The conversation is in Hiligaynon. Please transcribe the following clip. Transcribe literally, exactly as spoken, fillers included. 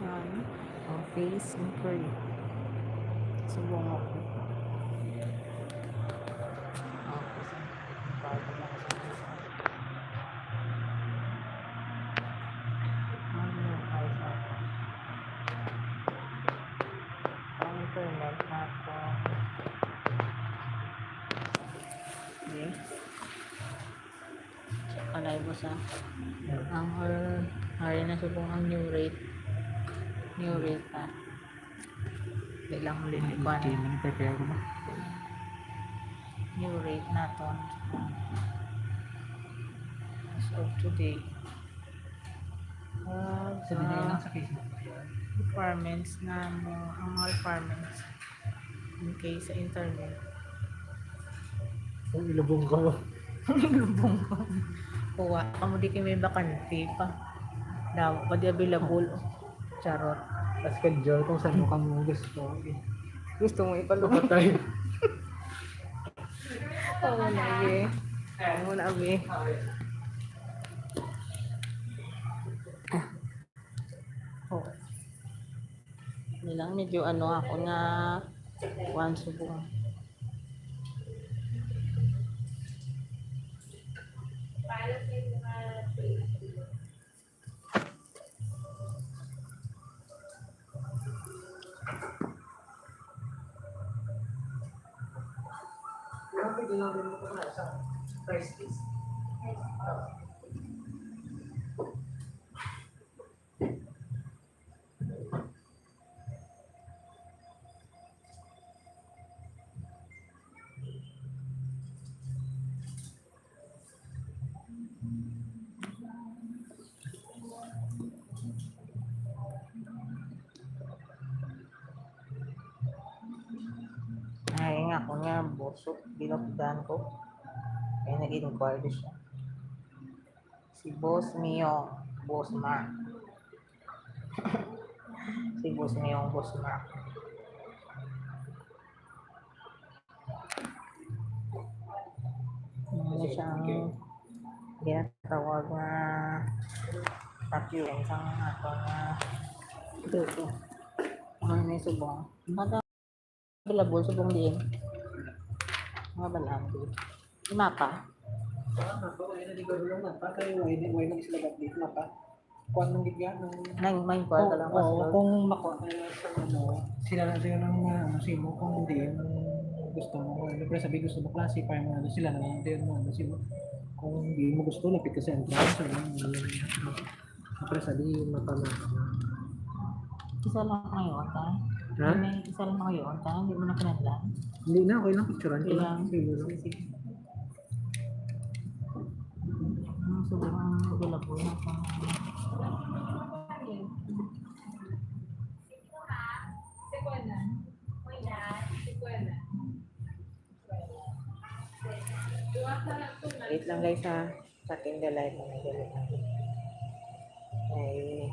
Ang face inquiry. Subong ako. Ang internet na ako. Okay. Check ka live sa ang, uh, hari na subong ang new rate. New rate pa. Di lang ulit ikuan. Okay, man, prepare ko ba? New rate naton. As of today. Ah, Sa delay ah, lang sa Facebook. Requirements na mo, ang mga requirements. Okay, sa internet. Kung ilubong ka mo. Ilubong ka. Kuha ka mo, di kayo may bakante pa. Daw, pa di available. Charot. Schedule kung saan mo ka mo gusto. Gusto mo ipalubong. Patay. Oo na, be. Oo na, be. Oh. Nilang medyo ano ako nga kuan subong. Ay, nga ako nga, busog, binukdan ko. Kaya nag-inquire siya. Si Boss Mio, Boss Mark. Si Boss Mio, Boss Mark. Ano siya ang ginatawag nga tapyuan sa ato nga ito, ito. Ano na yung subong? Mata available subong din. Mga balambi. Yung mapa? Ah, mapa, wala na di ba lang mapa? Kaya wala na, wala na sila update mapa. Kuan ng gitya, ng Nang may kuan ka lang, oo, passport. Kung makuha ka na sa ano, sila na sila ng mga ano, simo, kung hindi, ang gusto mo, ano, pero sabi gusto mo klase, parang ano, sila na lang din, ano, simo. Kung hindi mo gusto, lapit ka sa entrance, ano, ano, pero sabi, mapamahal. Isa lang ngayon, ta? Ha? May isa lang ngayon, ta? Hindi mo na kinahanglan? Hindi na, okay lang, picturean ko lang. Sige lang. Sige, sige. Ang sobrang available na sa Wait lang, guys, ha. Sa akin, the live na nagdali na. Ay.